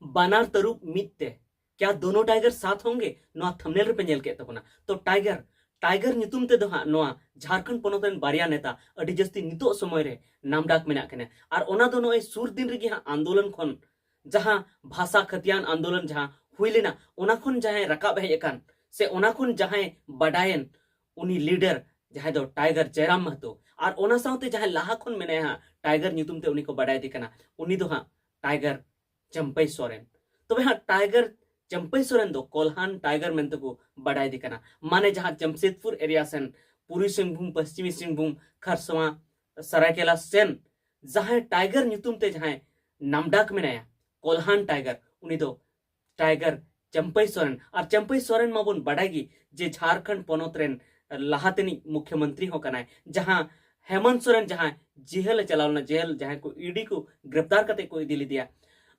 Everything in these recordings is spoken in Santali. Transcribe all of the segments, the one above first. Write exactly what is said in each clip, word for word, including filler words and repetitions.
ᱵᱟᱱᱟᱨ ᱛᱟᱹᱨᱩᱵ ᱢᱤᱫ ᱛᱮ, ᱠᱭᱟ ᱫᱳᱱᱳ ᱴᱟᱭᱜᱟᱨ ᱥᱟᱛᱷ ᱦᱳᱝᱜᱮ? ᱱᱚᱣᱟ ᱛᱷᱟᱢᱵᱱᱮᱞ ᱨᱮᱯᱮ ᱧᱮᱞ ᱠᱮᱫ ᱛᱟᱵᱚᱱᱟ᱾ ᱛᱚ ᱴᱟᱭᱜᱟᱨ, ᱴᱟᱭᱜᱟᱨ ᱧᱩᱛᱩᱢ ᱛᱮᱫᱚ ᱦᱟᱸᱜ ᱱᱚᱣᱟ ᱡᱷᱟᱲᱠᱷᱚᱸᱰ ᱯᱚᱱᱚᱛ ᱨᱮᱱ ᱵᱟᱨᱭᱟ ᱱᱮᱛᱟ ᱟᱹᱰᱤ ᱡᱟᱹᱥᱛᱤ ᱱᱤᱛᱚᱜ ᱥᱚᱢᱚᱭ ᱨᱮ ᱱᱟᱢᱰᱟᱠ ᱢᱮᱱᱟᱜ ᱠᱤᱱᱟ᱾ ᱟᱨ ᱚᱱᱟ ᱫᱚ ᱱᱚᱜᱼᱚᱭ ᱥᱩᱨ ᱫᱤᱱ ᱨᱮᱜᱮ ᱦᱟᱸᱜ ᱟᱱᱫᱳᱞᱚᱱ ᱠᱷᱚᱱ, ᱡᱟᱦᱟᱸ ᱵᱷᱟᱥᱟ ᱠᱷᱟᱹᱛᱤᱭᱟᱱ ᱟᱱᱫᱳᱞᱚᱱ ᱡᱟᱦᱟᱸ ᱦᱩᱭ ᱞᱮᱱᱟ, ᱚᱱᱟ ᱠᱷᱚᱱ ᱡᱟᱦᱟᱸᱭ ᱨᱟᱠᱟᱵ ᱦᱮᱡ ᱟᱠᱟᱱ ᱥᱮ ᱚᱱᱟ ᱠᱷᱚᱱ ᱡᱟᱦᱟᱸᱭ ᱵᱟᱰᱟᱭᱮᱱ, ᱩᱱᱤ ᱞᱤᱰᱟᱨ ᱡᱟᱦᱟᱸᱭ ᱫᱚ ᱴᱟᱭᱜᱟᱨ ᱡᱟᱭᱨᱟᱢ ᱢᱟᱦᱛᱳ, ᱟᱨ ᱚᱱᱟ ᱥᱟᱶᱛᱮ ᱡᱟᱦᱟᱸᱭ ᱞᱟᱦᱟ ᱠᱷᱚᱱ ᱢᱮᱱᱟᱭᱟ ᱦᱟᱸᱜ ᱴᱟᱭᱜᱟᱨ ᱧᱩᱛᱩᱢ ᱛᱮ ᱩᱱᱤ ᱠᱚ ᱵᱟᱰᱟᱭᱮᱫᱮ ᱠᱟᱱᱟ, ᱩᱱᱤ ᱫᱚ ᱦᱟᱸᱜ ᱴᱟᱭᱜᱟᱨ ᱪᱟᱢᱯᱟᱭ ᱥᱚᱨᱮᱱ᱾ ᱛᱚᱵᱮ ᱦᱟᱸᱜ ᱴᱟᱭᱜᱟᱨ ᱪᱟᱢᱯᱟᱭ ᱥᱚᱨᱮᱱ ᱫᱚ ᱠᱚᱞᱦᱟᱱ ᱴᱟᱭᱜᱟᱨ ᱢᱮᱱᱛᱮ ᱠᱚ ᱵᱟᱰᱟᱭᱮᱫᱮ ᱠᱟᱱᱟ᱾ ᱢᱟᱱᱮ ᱡᱟᱦᱟᱸ ᱡᱟᱢᱥᱮᱫᱽᱯᱩᱨ ᱮᱨᱤᱭᱟ ᱥᱮᱱ, ᱯᱩᱨᱵᱤ ᱥᱤᱝᱵᱷᱩᱢ, ᱯᱚᱥᱪᱤᱢᱤ ᱥᱤᱝᱵᱷᱩᱢ, ᱠᱷᱟᱨᱥᱚᱣᱟ, ᱥᱟᱨᱟᱭᱠᱮᱞᱟ ᱥᱮᱱ ᱡᱟᱦᱟᱸᱭ ᱴᱟᱭᱜᱟᱨ ᱧᱩᱛᱩᱢ ᱛᱮ ᱡᱟᱦᱟᱸᱭ ᱱᱟᱢᱰᱟᱠ ᱢᱮᱱᱟᱭᱟ, ᱠᱚᱞᱦᱟᱱ ᱴᱟᱭᱜᱟᱨ, ᱩᱱᱤ ᱫᱚ ᱴᱟᱭᱜᱟᱨ ᱪᱟᱢᱯᱟᱭ ᱥᱚᱨᱮᱱ᱾ ᱟᱨ ᱪᱟᱢᱯᱟᱭ ᱥᱚᱨᱮᱱ ᱢᱟᱵᱚᱱ ᱵᱟᱰᱟᱭ ᱜᱮ ᱡᱮ ᱡᱷᱟᱲᱠᱷᱚᱸᱰ ᱯᱚᱱᱚᱛ ᱨᱮᱱ ᱞᱟᱦᱟ ᱛᱮᱱᱤᱡ ᱢᱩᱠᱷᱭᱚᱢᱚᱱᱛᱨᱤ ᱦᱚᱸ ᱠᱟᱱᱟᱭ, ᱡᱟᱦᱟᱸ ᱦᱮᱢᱚᱱᱛ ᱥᱚᱨᱮᱱ ᱡᱟᱦᱟᱸᱭ ᱡᱮᱦᱮᱞ ᱮ ᱪᱟᱞᱟᱣ ᱞᱮᱱᱟ, ᱡᱮᱦᱮᱞ ᱡᱟᱦᱟᱸᱭ ᱠᱚ ᱤᱰᱤ ᱠᱚ ᱜᱨᱮᱯᱛᱟᱨ ᱠᱟᱛᱮ ᱠᱚ ᱤᱫᱤ ᱞᱮᱫᱮᱭᱟ,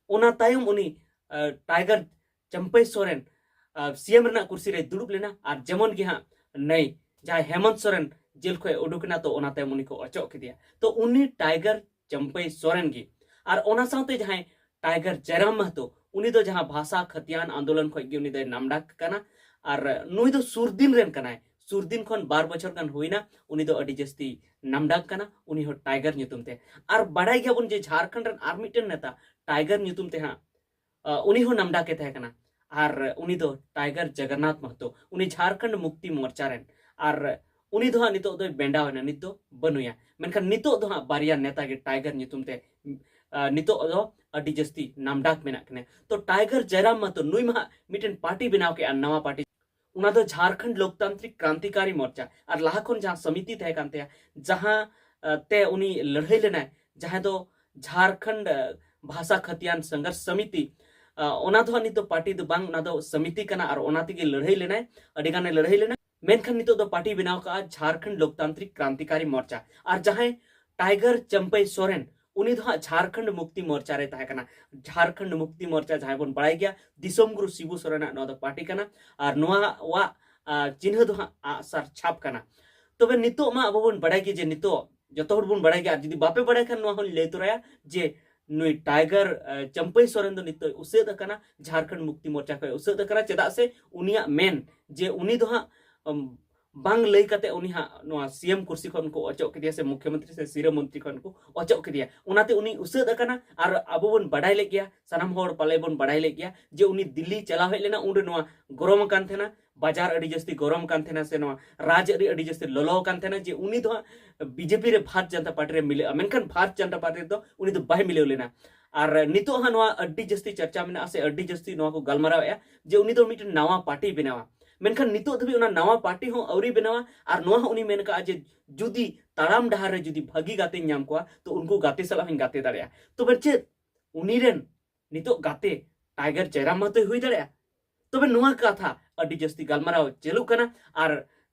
ᱚᱱᱟ ᱛᱟᱭᱚᱢ ᱩᱱᱤ, ᱟᱸ, ᱴᱟᱭᱜᱟᱨ ᱪᱟᱢᱯᱟᱭ ᱥᱚᱨᱮᱱ, ᱟᱸ, ᱥᱤ ᱮᱢ ᱨᱮᱱᱟᱜ ᱠᱩᱨᱥᱤ ᱨᱮᱭ ᱫᱩᱲᱩᱵ ᱞᱮᱱᱟ᱾ ᱟᱨ ᱡᱮᱢᱚᱱ ᱜᱮ ᱦᱟᱸᱜ ᱱᱟᱹᱭ ᱡᱟᱦᱟᱸᱭ ᱦᱮᱢᱚᱱᱛ ᱥᱚᱨᱮᱱ ᱡᱮᱞ ᱠᱷᱚᱱ ᱩᱰᱩᱠ ᱮᱱᱟ, ᱛᱚ ᱚᱱᱟ ᱛᱟᱭᱚᱢ ᱩᱱᱤ ᱠᱚ ᱚᱪᱚᱜ ᱠᱮᱫᱮᱭᱟ᱾ ᱛᱚ ᱩᱱᱤ ᱴᱟᱭᱜᱟᱨ ᱪᱟᱢᱯᱟᱭ ᱥᱚᱨᱮᱱ ᱜᱮ᱾ ᱟᱨ ᱚᱱᱟ ᱥᱟᱶᱛᱮ ᱡᱟᱦᱟᱸᱭ ᱴᱟᱭᱜᱟᱨ ᱡᱟᱭᱨᱟᱢ ᱢᱟᱦᱛᱳ, ᱩᱱᱤ ᱫᱚ ᱡᱟᱦᱟᱸ ᱵᱷᱟᱥᱟ ᱠᱷᱟᱹᱛᱤᱭᱟᱱ ᱟᱱᱫᱳᱞᱚᱱ ᱠᱷᱚᱱ ᱜᱮ ᱩᱱᱤ ᱫᱚᱭ ᱱᱟᱢᱰᱟᱠ ᱠᱟᱱᱟ᱾ ᱟᱨ ᱱᱩᱭ ᱫᱚ ᱥᱩᱨ ᱫᱤᱱ ᱨᱮᱱ ᱠᱟᱱᱟᱭ, ᱥᱩᱨ ᱫᱤᱱ ᱠᱷᱚᱱ ᱵᱟᱨ ᱵᱚᱪᱷᱚᱨ ᱜᱟᱱ ᱦᱩᱭᱱᱟ, ᱩᱱᱤ ᱫᱚ ᱟᱹᱰᱤ ᱡᱟᱹᱥᱛᱤ ᱱᱟᱢᱰᱟᱠ ᱠᱟᱱᱟ, ᱩᱱᱤ ᱦᱚᱸ ᱴᱟᱭᱜᱟᱨ ᱧᱩᱛᱩᱢ ᱛᱮ᱾ ᱟᱨ ᱵᱟᱰᱟᱭ ᱜᱮᱭᱟᱵᱚᱱ ᱡᱮ ᱡᱷᱟᱲᱠᱷᱚᱸᱰ ᱨᱮᱱ ᱟᱨ ᱢᱤᱫᱴᱮᱱ ᱱᱮᱛᱟ ᱴᱟᱭᱜᱟᱨ ᱧᱩᱛᱩᱢ ᱛᱮ ᱦᱟᱸᱜ, ᱟᱸ, ᱩᱱᱤ ᱦᱚᱸ ᱱᱟᱢᱰᱟᱠ ᱮ ᱛᱟᱦᱮᱸ ᱠᱟᱱᱟ᱾ ᱟᱨ ᱩᱱᱤ ᱫᱚ ᱴᱟᱭᱜᱟᱨ ᱡᱚᱜᱚᱱᱱᱟᱛᱷ ᱢᱟᱦᱛᱳ, ᱩᱱᱤ ᱡᱷᱟᱲᱠᱷᱚᱸᱰ ᱢᱩᱠᱛᱤ ᱢᱳᱨᱪᱟ ᱨᱮᱱ᱾ ᱟᱨ ᱩᱱᱤ ᱫᱚ ᱦᱟᱸᱜ ᱱᱤᱛᱚᱜ ᱫᱚᱭ ᱵᱮᱸᱰᱟᱣ ᱮᱱᱟ, ᱱᱤᱛ ᱫᱚ ᱵᱟᱹᱱᱩᱭᱟ᱾ ᱢᱮᱱᱠᱷᱟᱱ ᱱᱤᱛᱚᱜ ᱫᱚ ᱦᱟᱸᱜ ᱵᱟᱨᱭᱟ ᱱᱮᱛᱟ ᱜᱮ ᱴᱟᱭᱜᱟᱨ ᱧᱩᱛᱩᱢ ᱛᱮ, ᱟᱸ, ᱱᱤᱛᱚᱜ ᱫᱚ ᱟᱹᱰᱤ ᱡᱟᱹᱥᱛᱤ ᱱᱟᱢᱰᱟᱠ ᱢᱮᱱᱟᱜ ᱠᱤᱱᱟ᱾ ᱛᱚ ᱴᱟᱭᱜᱟᱨ ᱡᱟᱭᱨᱟᱢ ᱢᱟᱦᱛᱳ ᱱᱩᱭ ᱢᱟ ᱦᱟᱸᱜ ᱢᱤᱫᱴᱮᱱ ᱯᱟᱨᱴᱤ ᱵᱮᱱᱟᱣ ᱠᱮᱜᱼᱟ, ᱱᱟᱣᱟ ᱯᱟᱨᱴᱤ᱾ ᱚᱱᱟ ᱫᱚ ᱡᱷᱟᱲᱠᱷᱚᱸᱰ ᱞᱳᱠᱛᱟᱱᱛᱨᱤᱠ ᱠᱨᱟᱱᱛᱤᱠᱟᱨᱤ ᱢᱳᱨᱪᱟ᱾ ᱟᱨ ᱞᱟᱦᱟ ᱠᱷᱚᱱ ᱡᱟᱦᱟᱸ ᱥᱚᱢᱤᱛᱤ ᱛᱟᱦᱮᱸ ᱠᱟᱱ ᱛᱟᱭᱟ, ᱡᱟᱦᱟᱸ, ᱟᱸ, ᱛᱮ ᱩᱱᱤ ᱞᱟᱹᱲᱦᱟᱹᱭ ᱞᱮᱱᱟᱭ, ᱡᱟᱦᱟᱸ ᱫᱚ ᱡᱷᱟᱲᱠᱷᱚᱸᱰ, ᱟᱸ, ᱵᱷᱟᱥᱟ ᱠᱷᱟᱹᱛᱤᱭᱟᱱ ᱥᱚᱝᱜᱷᱚᱨᱥ ᱥᱚᱢᱤᱛᱤ, ᱟᱸ, ᱚᱱᱟ ᱫᱚ ᱦᱟᱸᱜ ᱱᱤᱛ ᱫᱚ ᱯᱟᱨᱴᱤ ᱫᱚ ᱵᱟᱝ, ᱚᱱᱟ ᱫᱚ ᱥᱚᱢᱤᱛᱤ ᱠᱟᱱᱟ᱾ ᱟᱨ ᱚᱱᱟ ᱛᱮᱜᱮ ᱞᱟᱹᱲᱦᱟᱹᱭ ᱞᱮᱱᱟᱭ, ᱟᱹᱰᱤ ᱜᱟᱱᱮ ᱞᱟᱹᱲᱦᱟᱹᱭ ᱞᱮᱱᱟ᱾ ᱢᱮᱱᱠᱷᱟᱱ ᱱᱤᱛᱚᱜ ᱫᱚ ᱯᱟᱨᱴᱤ ᱵᱮᱱᱟᱣ ᱠᱟᱜᱼᱟ ᱡᱷᱟᱲᱠᱷᱚᱸᱰ ᱞᱳᱠᱛᱟᱱᱛᱨᱤᱠ ᱠᱨᱟᱱᱛᱤᱠᱟᱨᱤ ᱢᱳᱨᱪᱟ᱾ ᱟᱨ ᱡᱟᱦᱟᱸᱭ ᱴᱟᱭᱜᱟᱨ ᱪᱟᱢᱯᱟᱭ ᱥᱚᱨᱮᱱ, ᱩᱱᱤ ᱫᱚ ᱦᱟᱸᱜ ᱡᱷᱟᱲᱠᱷᱚᱸᱰ ᱢᱩᱠᱛᱤ ᱢᱳᱨᱪᱟ ᱨᱮ ᱛᱟᱦᱮᱸ ᱠᱟᱱᱟ᱾ ᱡᱷᱟᱲᱠᱷᱚᱸᱰ ᱢᱩᱠᱛᱤ ᱢᱳᱨᱪᱟ ᱡᱟᱦᱟᱸᱭ ᱵᱚᱱ ᱵᱟᱲᱟᱭ ᱜᱮᱭᱟ, ᱫᱤᱥᱚᱢ ᱜᱩᱨᱩ ᱥᱤᱵᱩ ᱥᱚᱨᱮᱱᱟᱜ ᱱᱚᱣᱟ ᱫᱚ ᱯᱟᱨᱴᱤ ᱠᱟᱱᱟ᱾ ᱟᱨ ᱱᱚᱣᱟ ᱣᱟᱜ, ᱟᱸ, ᱪᱤᱱᱦᱟᱹ ᱫᱚ ᱦᱟᱸᱜ ᱟᱸᱜᱼᱥᱟᱨ ᱪᱷᱟᱯ ᱠᱟᱱᱟ᱾ ᱛᱚᱵᱮ ᱱᱤᱛᱚᱜ ᱢᱟ ᱟᱵᱚ ᱵᱚᱱ ᱵᱟᱲᱟᱭ ᱜᱮ ᱡᱮ ᱱᱤᱛᱚᱜ ᱡᱚᱛᱚ ᱦᱚᱲ ᱵᱚᱱ ᱵᱟᱲᱟᱭ ᱜᱮᱭᱟ, ᱟᱨ ᱡᱩᱫᱤ ᱵᱟᱯᱮ ᱵᱟᱲᱟᱭ ᱠᱷᱟᱱ ᱱᱚᱣᱟ ᱦᱚᱸᱧ ᱞᱟᱹᱭ ᱛᱚᱨᱟᱭᱟ ᱡᱮ ᱱᱩᱭ ᱴᱟᱭᱜᱟᱨ ᱪᱟᱢᱯᱟᱹᱭ ᱥᱚᱨᱮᱱ ᱫᱚ ᱱᱤᱛᱚᱜ ᱩᱥᱟᱹᱫ ᱟᱠᱟᱱᱟ, ᱡᱷᱟᱲᱠᱷᱚᱸᱰ ᱢᱩᱠᱛᱤ ᱢᱳᱨᱪᱟ ᱠᱷᱚᱱ ᱩᱥᱟᱹᱫ ᱟᱠᱟᱱᱟ᱾ ᱪᱮᱫᱟᱜ ᱥᱮ ᱩᱱᱤᱭᱟᱜ ᱢᱮᱱ ᱡᱮ ᱩᱱᱤ ᱫᱚ ᱦᱟᱸᱜ ᱵᱟᱝ ᱞᱟᱹᱭ ᱠᱟᱛᱮ ᱩᱱᱤ ᱦᱟᱸᱜ ᱱᱚᱣᱟ ᱥᱤ ᱮᱢ ᱠᱩᱨᱥᱤ ᱠᱷᱚᱱ ᱠᱚ ᱚᱪᱚᱜ ᱠᱮᱫᱮᱭᱟ ᱥᱮ ᱢᱩᱠᱷᱭᱚᱢᱚᱱᱛᱨᱤ ᱥᱮ ᱥᱤᱨᱟᱹ ᱢᱚᱱᱛᱨᱤ ᱠᱷᱚᱱ ᱠᱚ ᱚᱪᱚᱜ ᱠᱮᱫᱮᱭᱟ᱾ ᱚᱱᱟᱛᱮ ᱩᱱᱤ ᱩᱥᱟᱹᱫ ᱟᱠᱟᱱᱟ᱾ ᱟᱨ ᱟᱵᱚ ᱵᱚᱱ ᱵᱟᱰᱟᱭ ᱞᱮᱫ ᱜᱮᱭᱟ, ᱥᱟᱱᱟᱢ ᱦᱚᱲ ᱯᱟᱞᱮ ᱵᱚᱱ ᱵᱟᱰᱟᱭ ᱞᱮᱫ ᱜᱮᱭᱟ ᱡᱮ ᱩᱱᱤ ᱫᱤᱞᱞᱤ ᱪᱟᱞᱟᱣ ᱦᱮᱡ ᱞᱮᱱᱟ, ᱩᱱᱨᱮ ᱱᱚᱣᱟ ᱜᱚᱨᱚᱢ ᱟᱠᱟᱱ ᱛᱟᱦᱮᱱᱟ, ᱵᱟᱡᱟᱨ ᱟᱹᱰᱤ ᱡᱟᱹᱥᱛᱤ ᱜᱚᱨᱚᱢ ᱠᱟᱱ ᱛᱟᱦᱮᱱᱟ ᱥᱮ ᱱᱚᱣᱟ ᱨᱟᱡᱽ ᱟᱹᱨᱤ ᱟᱹᱰᱤ ᱡᱟᱹᱥᱛᱤ ᱞᱚᱞᱚ ᱟᱠᱟᱱ ᱛᱟᱦᱮᱱᱟ ᱡᱮ ᱩᱱᱤ ᱫᱚ ᱦᱟᱸᱜ ᱵᱤ ᱡᱮ ᱯᱤ ᱨᱮ ᱵᱷᱟᱨᱚᱛ ᱡᱟᱱᱛᱟ ᱯᱟᱨᱴᱤ ᱨᱮ ᱢᱤᱞᱟᱹᱜᱼᱟ᱾ ᱢᱮᱱᱠᱷᱟᱱ ᱵᱷᱟᱨᱚᱛ ᱡᱟᱱᱛᱟ ᱯᱟᱨᱴᱤ ᱨᱮᱫᱚ ᱩᱱᱤ ᱫᱚ ᱵᱟᱭ ᱢᱤᱞᱟᱹᱣ ᱞᱮᱱᱟ᱾ ᱟᱨ ᱱᱤᱛᱚᱜ ᱦᱟᱸᱜ ᱱᱚᱣᱟ ᱟᱹᱰᱤ ᱡᱟᱹᱥᱛᱤ ᱪᱟᱨᱪᱟ ᱢᱮᱱᱟᱜᱼᱟ ᱥᱮ ᱟᱹᱰᱤ ᱡᱟᱹᱥᱛᱤ ᱱᱚᱣᱟ ᱠᱚ ᱜᱟᱞᱢᱟᱨᱟᱣᱮᱫᱼᱟ ᱡᱮ ᱩᱱᱤ ᱫᱚ ᱢᱤᱫᱴᱮᱱ ᱱᱟᱣᱟ ᱯᱟᱨᱴᱤ ᱵᱮᱱᱟᱣᱟ᱾ ᱢᱮᱱᱠᱷᱟᱱ ᱱᱤᱛᱚᱜ ᱫᱷᱟᱹᱵᱤᱡ ᱚᱱᱟ ᱱᱟᱣᱟ ᱯᱟᱨᱴᱤ ᱦᱚᱸ ᱟᱹᱣᱨᱤ ᱵᱮᱱᱟᱣᱟ᱾ ᱟᱨ ᱱᱚᱣᱟ ᱦᱚᱸ ᱩᱱᱤ ᱢᱮᱱ ᱠᱟᱜᱼᱟ ᱡᱮ ᱡᱩᱫᱤ ᱛᱟᱲᱟᱢ ᱰᱟᱦᱟᱨ ᱨᱮ ᱡᱩᱫᱤ ᱵᱷᱟᱹᱜᱤ ᱜᱟᱛᱮᱧ ᱧᱟᱢ ᱠᱚᱣᱟ ᱛᱚ ᱩᱱᱠᱩ ᱜᱟᱛᱮ ᱥᱟᱞᱟᱜ ᱦᱚᱸᱧ ᱜᱟᱛᱮ ᱫᱟᱲᱮᱭᱟᱜᱼᱟ᱾ ᱛᱚᱵᱮ ᱪᱮᱫ ᱩᱱᱤ ᱨᱮᱱ ᱱᱤᱛᱚᱜ ᱜᱟᱛᱮ ᱴᱟᱭᱜᱟᱨ ᱡᱟᱭᱨᱟᱢ ᱢᱟᱦᱟᱛᱚᱭ ᱦᱩᱭ ᱫᱟᱲᱮᱭᱟᱜᱼᱟ? ᱛᱚᱵᱮ ᱱᱚᱣᱟ ᱠᱟᱛᱷᱟ ᱟᱹᱰᱤ ᱡᱟᱹᱥᱛᱤ ᱜᱟᱞᱢᱟᱨᱟᱣ ᱪᱟᱹᱞᱩᱜ ᱠᱟᱱᱟ᱾ ᱟᱨ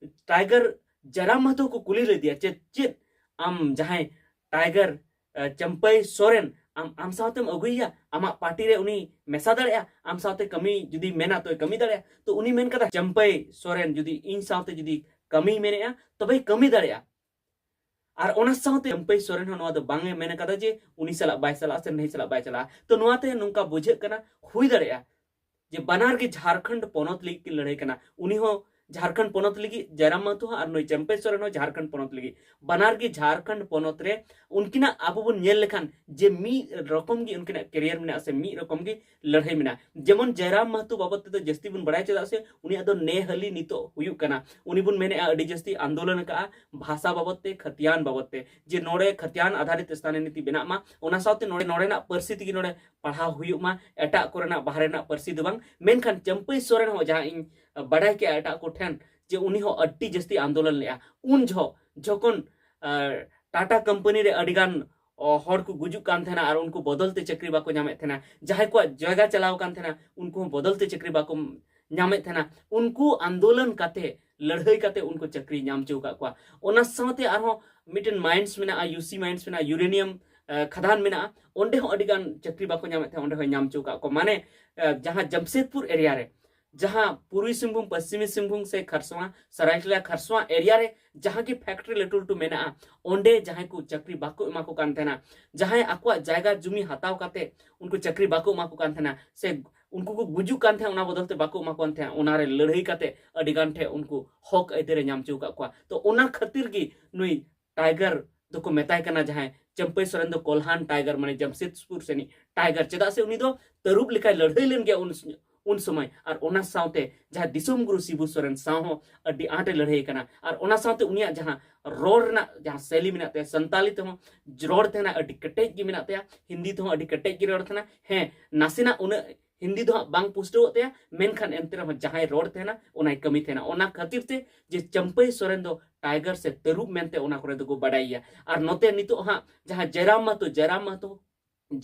ᱴᱟᱭᱜᱟᱨ ᱡᱟᱭᱨᱟᱢ ᱢᱟᱦᱟᱛᱚ ᱠᱚ ᱠᱩᱞᱤ ᱞᱮᱫᱮᱭᱟ, "ᱪᱮᱫ, ᱪᱮᱫ ᱟᱢ ᱡᱟᱦᱟᱸᱭ ᱴᱟᱭᱜᱟᱨ, ᱮ, ᱪᱟᱢᱯᱟᱹᱭ ᱥᱚᱨᱮᱱ ᱟᱢ, ᱟᱢ ᱥᱟᱶᱛᱮᱢ ᱟᱹᱜᱩᱭᱮᱭᱟ? ᱟᱢᱟᱜ ᱯᱟᱨᱴᱤ ᱨᱮ ᱩᱱᱤ ᱢᱮᱥᱟ ᱫᱟᱲᱮᱭᱟᱜᱼᱟ? ᱟᱢ ᱥᱟᱶᱛᱮ ᱠᱟᱹᱢᱤ ᱡᱩᱫᱤ ᱢᱮᱱᱟ ᱛᱚᱭ ᱠᱟᱹᱢᱤ ᱫᱟᱲᱮᱭᱟᱜᱼᱟ?" ᱛᱚ ᱩᱱᱤ ᱢᱮᱱ ᱠᱟᱫᱟ, "ᱪᱟᱢᱯᱟᱹᱭ ᱥᱚᱨᱮᱱ ᱡᱩᱫᱤ ᱤᱧ ᱥᱟᱶᱛᱮ ᱡᱩᱫᱤ ᱠᱟᱹᱢᱤᱭ ᱢᱮᱱᱮᱜᱼᱟ ᱛᱚᱵᱮᱭ ᱠᱟᱹᱢᱤ ᱫᱟᱲᱮᱭᱟᱜᱼᱟ᱾" ᱟᱨ ᱚᱱᱟ ᱥᱟᱶᱛᱮ ᱪᱟᱢᱯᱟᱹᱭ ᱥᱚᱨᱮᱱ ᱦᱚᱸ ᱱᱚᱣᱟ ᱫᱚ ᱵᱟᱝ ᱮ ᱢᱮᱱ ᱠᱟᱫᱟ ᱡᱮ ᱩᱱᱤ ᱥᱟᱞᱟᱜ ᱵᱟᱭ ᱪᱟᱞᱟᱜᱼᱟ ᱥᱮ ᱱᱟᱹᱭ ᱥᱟᱞᱟᱜ ᱵᱟᱭ ᱪᱟᱞᱟᱜᱼᱟ᱾ ᱛᱚ ᱱᱚᱣᱟᱛᱮ ᱱᱚᱝᱠᱟ ᱵᱩᱡᱷᱟᱹᱜ ᱠᱟᱱᱟ, ᱦᱩᱭ ᱫᱟᱲᱮᱭᱟᱜᱼᱟ ᱡᱮ ᱵᱟᱱᱟᱨ ᱜᱮ ᱡᱷᱟᱲᱠᱷᱚᱸᱰ ᱯᱚᱱᱚᱛ ᱞᱟᱹᱜᱤᱫ ᱠᱤᱱ ᱞᱟᱹᱲᱦᱟᱹᱭ ᱠᱟᱱᱟ᱾ ᱩᱱᱤ ᱦᱚᱸ ᱡᱷᱟᱲᱠᱷᱚᱸᱰ ᱯᱚᱱᱚᱛ ᱞᱟᱹᱜᱤᱫ, ᱡᱟᱭᱨᱟᱢ ᱢᱟᱦᱟᱛᱚ ᱦᱚᱸ ᱟᱨ ᱱᱩᱭ ᱪᱟᱢᱯᱟᱹᱭ ᱥᱚᱨᱮᱱ ᱦᱚᱸ ᱡᱷᱟᱲᱠᱷᱚᱸᱰ ᱯᱚᱱᱚᱛ ᱞᱟᱹᱜᱤᱫ᱾ ᱵᱟᱱᱟᱨ ᱜᱮ ᱡᱷᱟᱲᱠᱷᱚᱸᱰ ᱯᱚᱱᱚᱛ ᱨᱮ ᱩᱱᱠᱤᱱᱟᱜ ᱟᱵᱚ ᱵᱚᱱ ᱧᱮᱞ ᱞᱮᱠᱷᱟᱱ ᱡᱮ ᱢᱤᱫ ᱨᱚᱠᱚᱢ ᱜᱮ ᱩᱱᱠᱤᱱᱟᱜ ᱠᱮᱨᱤᱭᱟᱨ ᱢᱮᱱᱟᱜᱼᱟ ᱥᱮ ᱢᱤᱫ ᱨᱚᱠᱚᱢ ᱜᱮ ᱞᱟᱹᱲᱦᱟᱹᱭ ᱢᱮᱱᱟᱜᱼᱟ᱾ ᱡᱮᱢᱚᱱ ᱡᱟᱭᱨᱟᱢ ᱢᱟᱦᱟᱛᱚ ᱵᱟᱵᱚᱫ ᱛᱮᱫᱚ ᱡᱟᱹᱥᱛᱤ ᱵᱚᱱ ᱵᱟᱲᱟᱭᱟ, ᱪᱮᱫᱟᱜ ᱥᱮ ᱩᱱᱤᱭᱟᱜ ᱫᱚ ᱱᱮ ᱦᱟᱹᱞᱤ ᱱᱤᱛᱚᱜ ᱦᱩᱭᱩᱜ ᱠᱟᱱᱟ᱾ ᱩᱱᱤ ᱵᱚᱱ ᱢᱮᱱᱮᱫᱼᱟ ᱟᱹᱰᱤ ᱡᱟᱹᱥᱛᱤ ᱟᱱᱫᱳᱞᱚᱱ ᱟᱠᱟᱫᱼᱟ ᱵᱷᱟᱥᱟ ᱵᱟᱵᱚᱫ ᱛᱮ, ᱠᱷᱟᱹᱛᱤᱭᱟᱱ ᱵᱟᱵᱚᱫ ᱛᱮ, ᱡᱮ ᱱᱚᱰᱮ ᱠᱷᱟᱹᱛᱤᱭᱟᱱ ᱟᱫᱷᱟᱨᱤᱛ ᱥᱛᱷᱟᱱᱤᱭ ᱱᱤᱛᱤ ᱵᱮᱱᱟᱜ ᱢᱟ, ᱚᱱᱟ ᱥᱟᱶᱛᱮ ᱱᱚᱰᱮ, ᱱᱚᱰᱮᱱᱟᱜ ᱯᱟᱹᱨᱥᱤ ᱛᱮᱜᱮ ᱱᱚᱰᱮ ᱯᱟᱲᱦᱟᱣ ᱦᱩᱭᱩᱜ ᱢᱟ, ᱮᱴᱟᱜ ᱠᱚᱨᱮᱱᱟᱜ ᱵᱟᱦᱨᱮ ᱨᱮᱱᱟᱜ ᱯᱟᱹᱨᱥᱤ ᱫᱚ ᱵᱟᱝ᱾ ᱢᱮᱱᱠᱷᱟᱱ ᱪᱟᱹᱢᱯᱟᱹᱭ ᱥᱚᱨᱮᱱ ᱦᱚᱸ ᱡᱟᱦᱟᱸ ᱤᱧ ᱵᱟᱰᱟᱭ ᱠᱮᱜᱼᱟ ᱮᱴᱟᱜ ᱠᱚᱴᱷᱮᱱ ᱡᱮ ᱩᱱᱤ ᱦᱚᱸ ᱟᱹᱰᱤ ᱡᱟᱹᱥᱛᱤ ᱟᱱᱫᱳᱞᱚᱱ ᱞᱮᱜᱼᱟ᱾ ᱩᱱ ᱡᱚᱦᱚᱜ ᱡᱚᱠᱷᱚᱱ, ᱟᱨ, ᱴᱟᱴᱟ ᱠᱳᱢᱯᱟᱱᱤ ᱨᱮ ᱟᱹᱰᱤᱜᱟᱱ, ᱚ, ᱦᱚᱲ ᱠᱚ ᱜᱩᱡᱩᱜ ᱠᱟᱱ ᱛᱟᱦᱮᱱᱟ ᱟᱨ ᱩᱱᱠᱩ ᱵᱚᱫᱚᱞ ᱛᱮ ᱪᱟᱹᱠᱨᱤ ᱵᱟᱠᱚ ᱧᱟᱢᱮᱫ ᱛᱟᱦᱮᱱᱟ, ᱡᱟᱦᱟᱸᱭ ᱠᱚᱣᱟᱜ ᱡᱟᱭᱜᱟ ᱪᱟᱞᱟᱣ ᱠᱟᱱ ᱛᱟᱦᱮᱱᱟ ᱩᱱᱠᱩ ᱦᱚᱸ ᱵᱚᱫᱚᱞ ᱛᱮ ᱪᱟᱹᱠᱨᱤ ᱵᱟᱠᱚ ᱧᱟᱢᱮᱫ ᱛᱟᱦᱮᱱᱟ, ᱩᱱᱠᱩ ᱟᱱᱫᱳᱞᱚᱱ ᱠᱟᱛᱮ, ᱞᱟᱹᱲᱦᱟᱹᱭ ᱠᱟᱛᱮ ᱩᱱᱠᱩ ᱪᱟᱹᱠᱨᱤ ᱧᱟᱢ ᱦᱚᱪᱚ ᱟᱠᱟᱫ ᱠᱚᱣᱟ᱾ ᱚᱱᱟ ᱥᱟᱶᱛᱮ ᱟᱨᱦᱚᱸ ᱢᱤᱫᱴᱮᱱ ᱢᱟᱭᱤᱱᱥ ᱢᱮᱱᱟᱜᱼᱟ, ᱭᱩ ᱥᱤ ᱢᱟᱭᱤᱱᱥ ᱢᱮᱱᱟᱜᱼᱟ, ᱭᱩᱨᱮᱱᱤᱭᱟᱢ, ᱮ, ᱠᱷᱟᱫᱟᱱ ᱢᱮᱱᱟᱜᱼᱟ, ᱚᱸᱰᱮ ᱦᱚᱸ ᱟᱹᱰᱤᱜᱟᱱ ᱪᱟᱹᱠᱨᱤ ᱵᱟᱠᱚ ᱧᱟᱢᱮᱫ ᱛᱟᱦᱮᱸᱫ, ᱚᱸᱰᱮ ᱦᱚᱸᱭ ᱧᱟᱢ ᱦᱚᱪᱚ ᱟᱠᱟᱫ ᱠᱚᱣᱟ᱾ ᱢᱟᱱᱮ, ᱮ, ᱡᱟᱦᱟᱸ ᱡᱟᱢᱥᱮᱫᱽᱯᱩᱨ ᱮᱨᱤᱭᱟ ᱨᱮ ᱡᱟᱦᱟᱸ ᱯᱩᱨᱵᱤ ᱥᱤᱝᱵᱷᱩᱢ, ᱯᱚᱥᱪᱤᱢᱤ ᱥᱤᱝᱵᱷᱩᱢ ᱥᱮ ᱠᱷᱟᱨᱥᱚᱣᱟ, ᱥᱟᱨᱟᱭᱠᱮᱞᱟ ᱠᱷᱟᱨᱥᱚᱣᱟ ᱮᱨᱤᱭᱟ ᱨᱮ ᱡᱟᱦᱟᱸ ᱜᱮ ᱯᱷᱮᱠᱴᱨᱤ ᱞᱟᱹᱴᱩ ᱞᱟᱹᱴᱩ ᱢᱮᱱᱟᱜᱼᱟ, ᱚᱸᱰᱮ ᱡᱟᱦᱟᱸᱭ ᱠᱚ ᱪᱟᱹᱠᱨᱤ ᱵᱟᱠᱚ ᱮᱢᱟ ᱠᱚ ᱠᱟᱱ ᱛᱟᱦᱮᱱᱟ, ᱡᱟᱦᱟᱸᱭ ᱟᱠᱚᱣᱟᱜ ᱡᱟᱭᱜᱟ ᱡᱩᱢᱤ ᱦᱟᱛᱟᱣ ᱠᱟᱛᱮ ᱩᱱᱠᱩ ᱪᱟᱹᱠᱨᱤ ᱵᱟᱠᱚ ᱮᱢᱟ ᱠᱚ ᱠᱟᱱ ᱛᱟᱦᱮᱱᱟ, ᱥᱮ ᱩᱱᱠᱩ ᱠᱚ ᱜᱩᱡᱩᱜ ᱠᱟᱱ ᱛᱟᱦᱮᱸᱫ, ᱚᱱᱟ ᱵᱚᱫᱚᱞ ᱛᱮ ᱵᱟᱠᱚ ᱮᱢᱟ ᱠᱚ ᱠᱟᱱ ᱛᱟᱦᱮᱸᱫ, ᱚᱱᱟ ᱨᱮ ᱞᱟᱹᱲᱦᱟᱹᱭ ᱠᱟᱛᱮ ᱟᱹᱰᱤ ᱜᱟᱱ ᱴᱷᱮᱱ ᱩᱱᱠᱩ ᱦᱚᱠ ᱟᱹᱭᱫᱟᱹᱨ ᱮ ᱧᱟᱢ ᱦᱚᱪᱚ ᱟᱠᱟᱫ ᱠᱚᱣᱟ᱾ ᱛᱚ ᱚᱱᱟ ᱠᱷᱟᱹᱛᱤᱨ ᱜᱮ ᱱᱩᱭ ᱴᱟᱭᱜᱟᱨ ᱫᱚᱠᱚ ᱢᱮᱛᱟᱭ ᱠᱟᱱᱟ, ᱡᱟᱦᱟᱸᱭ ᱪᱟᱹᱢᱯᱟᱹᱭ ᱥᱚᱨᱮᱱ ᱫᱚ ᱠᱚᱞᱦᱟᱱ ᱴᱟᱭᱜᱟᱨ, ᱢᱟᱱᱮ ᱡᱟᱢᱥᱮᱫᱽᱯᱩᱨ ᱥᱮᱱᱤᱡ ᱴᱟᱭᱜᱟᱨ, ᱪᱮᱫᱟᱜ ᱥᱮ ᱩᱱᱤ ᱫᱚ ᱛᱟᱹᱨᱩᱵ ᱞᱮᱠᱟᱭ ᱞᱟᱹᱲᱦᱟᱹᱭ ᱞᱮᱱ ᱜᱮᱭᱟ ᱩᱱ, ᱩᱱ ᱥᱚᱢᱚᱭ᱾ ᱟᱨ ᱚᱱᱟ ᱥᱟᱶᱛᱮ ᱡᱟᱦᱟᱸ ᱫᱤᱥᱚᱢ ᱜᱩᱨᱩ ᱥᱤᱵᱩ ᱥᱚᱨᱮᱱ ᱥᱟᱶ ᱦᱚᱸ ᱟᱹᱰᱤ ᱟᱸᱴ ᱮ ᱞᱟᱹᱲᱦᱟᱹᱭ ᱠᱟᱱᱟ᱾ ᱟᱨ ᱚᱱᱟ ᱥᱟᱶᱛᱮ ᱩᱱᱤᱭᱟᱜ ᱡᱟᱦᱟᱸ ᱨᱚᱲ ᱨᱮᱱᱟᱜ ᱡᱟᱦᱟᱸ ᱥᱮᱞᱤ ᱢᱮᱱᱟᱜ ᱛᱟᱭᱟ, ᱥᱟᱱᱛᱟᱞᱤ ᱛᱮᱦᱚᱸ ᱨᱚᱲ ᱛᱟᱦᱮᱱᱟ, ᱟᱹᱰᱤ ᱠᱮᱴᱮᱡ ᱜᱮ ᱢᱮᱱᱟᱜ ᱛᱟᱭᱟ, ᱦᱤᱱᱫᱤ ᱛᱮᱦᱚᱸ ᱟᱹᱰᱤ ᱠᱮᱴᱮᱡ ᱜᱮ ᱨᱚᱲ ᱛᱟᱦᱮᱱᱟ᱾ ᱦᱮᱸ, ᱱᱟᱥᱮᱱᱟᱜ ᱩᱱᱟᱹᱜ ᱦᱤᱱᱫᱤ ᱫᱚ ᱦᱟᱸᱜ ᱵᱟᱝ ᱯᱩᱥᱴᱟᱹᱣᱚᱜ ᱛᱟᱭᱟ, ᱢᱮᱱᱠᱷᱟᱱ ᱮᱱᱛᱮ ᱨᱮᱦᱚᱸ ᱡᱟᱦᱟᱸᱭ ᱨᱚᱲ ᱛᱟᱦᱮᱱᱟ ᱚᱱᱟᱭ ᱠᱟᱹᱢᱤ ᱛᱟᱦᱮᱱᱟ᱾ ᱚᱱᱟ ᱠᱷᱟᱹᱛᱤᱨ ᱛᱮ ᱡᱮ ᱪᱟᱹᱢᱯᱟᱹᱭ ᱥᱚᱨᱮᱱ ᱫᱚ ᱴᱟᱭᱜᱟᱨ ᱥᱮ ᱛᱟᱹᱨᱩᱵ ᱢᱮᱱᱛᱮ ᱚᱱᱟ ᱠᱚᱨᱮ ᱫᱚᱠᱚ ᱵᱟᱰᱟᱭᱮᱭᱟ᱾ ᱟᱨ ᱱᱚᱛᱮ ᱱᱤᱛᱚᱜ ᱦᱟᱸᱜ ᱡᱟᱦᱟᱸ ᱡᱟᱭᱨᱟᱢ ᱢᱟᱦᱟᱛᱚ, ᱡᱟᱭᱨᱟᱢ ᱢᱟᱦᱟᱛᱚ